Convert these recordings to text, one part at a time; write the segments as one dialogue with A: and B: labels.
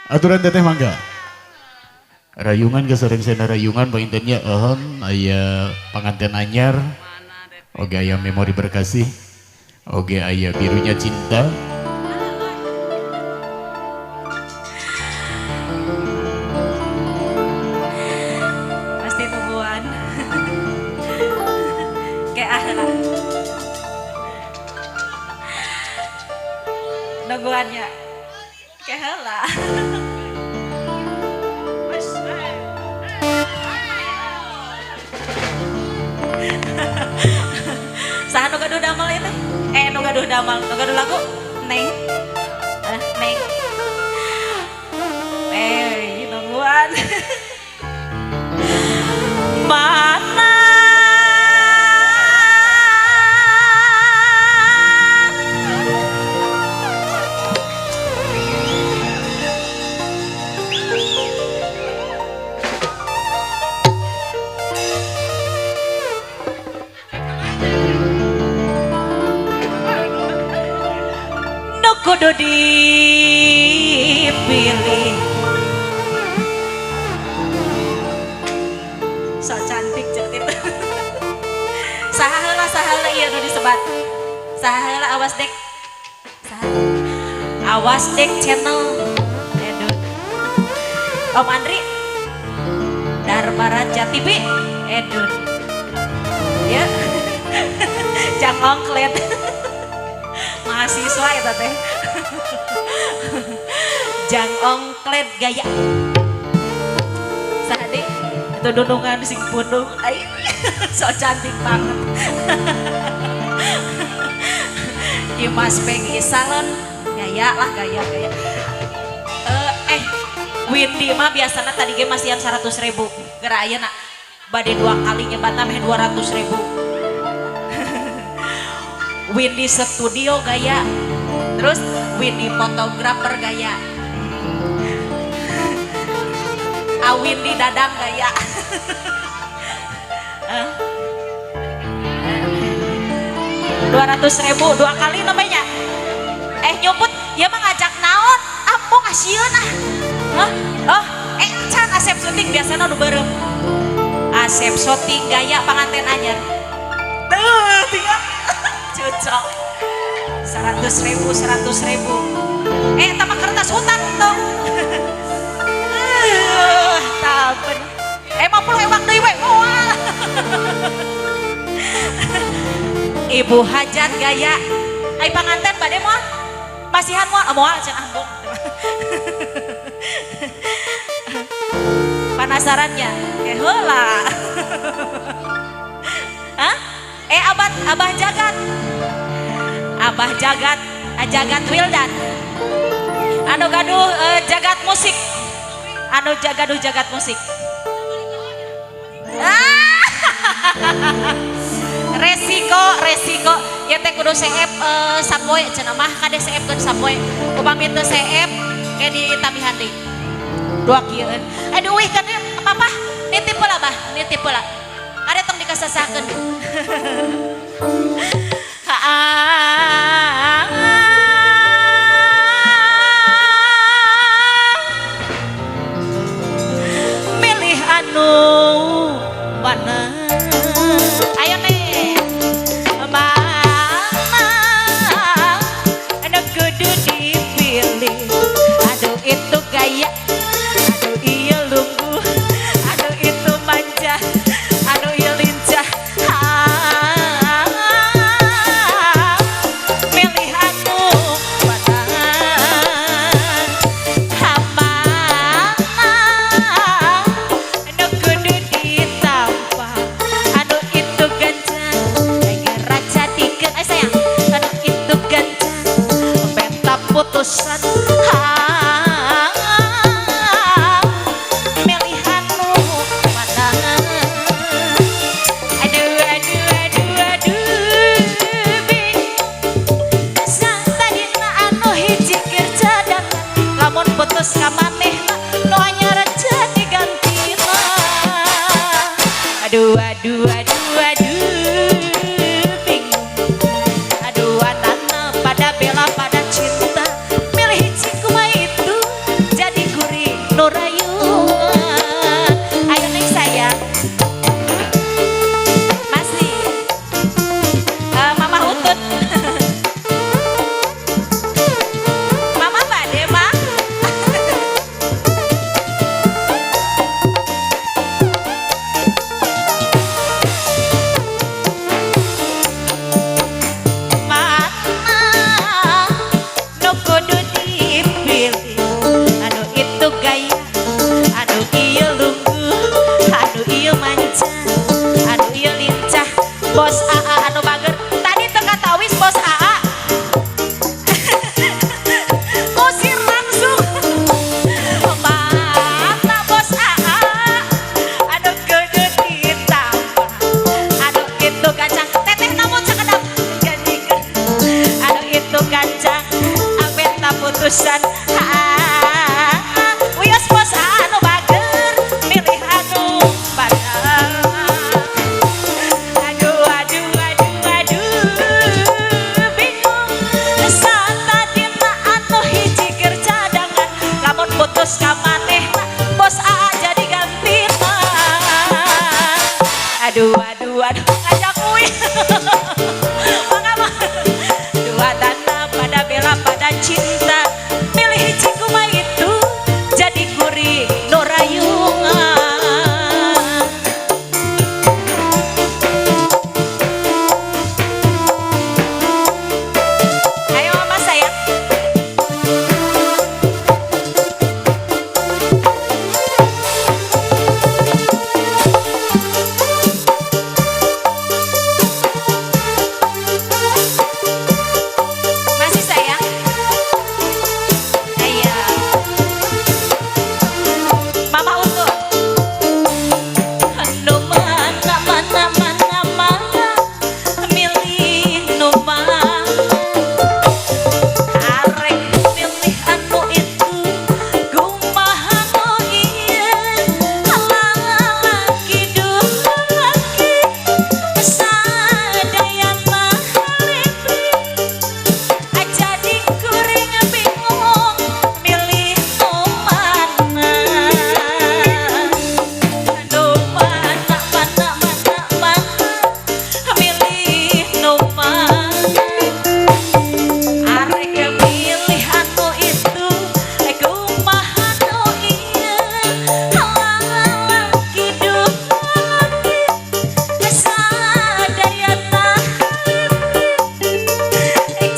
A: Aturan teteh mangga. Rayungan kesering sena rayungan pangintennya ehon aya panganten anyar. Oge aya memori berkasih. Oge aya birunya cinta.
B: Pasti tungguan. Kayak ah lah. Nungguannya. Kayak lah. Saha nu gaduh damel itu? Nu gaduh damel, nu gaduh lagu Neng. Neng. Nungguan. Mana kudu dipilih. So cantik cetit. Saha heula ieu nu disebat. Saha heula awas dek. Saha. Awas dek channel. Aduh. Om Andri Dharma Raja TV. Edun. Ya. Jangan ongklet. Mahasiswa ya teh. Jang ongklet gaya. Sade itu dundungan sing pundung. Ai so cantik banget. Dimas Peggy Salon gaya lah gaya gaya. Windy mah biasana tadi ge masihan 100.000. Geura ayeuna bade dua kali nyebatna meh 200.000. Windy studio gaya, terus Windy fotografer gaya, Windy dadang gaya. 200.000 dua kali namanya. Nyumput, ya mah ngajak naon, ampung asieun ah. Hah? Oh, can Asep syuting biasana nu beureum. Asep syuting gaya panganten anyar. Tuh, tinggal. Cocok 100.000 100.000. Tambah kertas hutang dong. Taben. 50 ewang deui we. Moal. Ibu hajat gaya. Ai panganten bade moal? Masihan moal? Moal cenah ambung. Penasarannya? Heula. Hah? Abah Jagat. Abah Jagat, Jagat Wildan. Anu gaduh jagat musik. Anu gaduh jagat musik. Resiko ya teh kudu seep sapoe cenah mah kade seepkeun sapoe. Upami teu seep ke ditambihan deui. Dua kieueun. Aduh wih kan apa? Nitip heula bah, nitip heula. Ada tong dikasasahkeun. Milih anu mana? Ayo nih. Mana anu kudu dipilih. Aduh itu gaya, aduh iya lungguh, aduh itu manja, aduh iya lincah. Milih anu mana? Mana anu kudu ditampa. Aduh aduh aduh aduh bingung. Aduh anana pada bela pada cinta. Milih hiji kumaha itu jadi kuring nu rayuan. Ayo neng sayang. Masih Mama Utut. Mama bade mah. Mana nu kudu dipilih, anu itu gaya, anu ieu lungguh, anu ieu manca, anu ieu lincah. Bos AA anu bager tadi teu katawis bos AA. Usir langsung. Mana bos AA anu kudu ditambah, anu itu kacang teteh namun sakedap jadikeun, anu itu kacang ameta putusan. Wios bos AA anu bager milih anu padahal. Aduh aduh aduh aduh bingung. Satadina anu hiji keur cadangan, lamun putus ka manehna bos AA jadi gantina. Aduh aduh aduh ngajak uih. Mangga mah. Dua tanah pada bela pada cinta. Milih hiji kumaha itu jadi kuring nu rayungan. Ayo mama sayang. Masih sayang. Ayo. Mama Utut. Anu mana mana mana mana milih nu mana, arek milih anu itu kumaha nu ieu, lalaki duh laki sadayana halipri, jadi kuring bingung milih nu mana. Nu mana mana mana mana milih nu mana, arek milih anu itu kumaha nu ieu, lalaki duh laki sadayana halipri,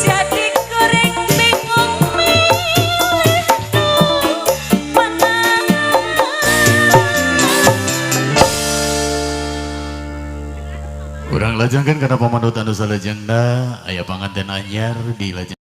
B: jadi kuring bingung milih nu mana.
A: Urang lajengkeun kana pamandut anu salajengna aya panganten anyar di lajeng.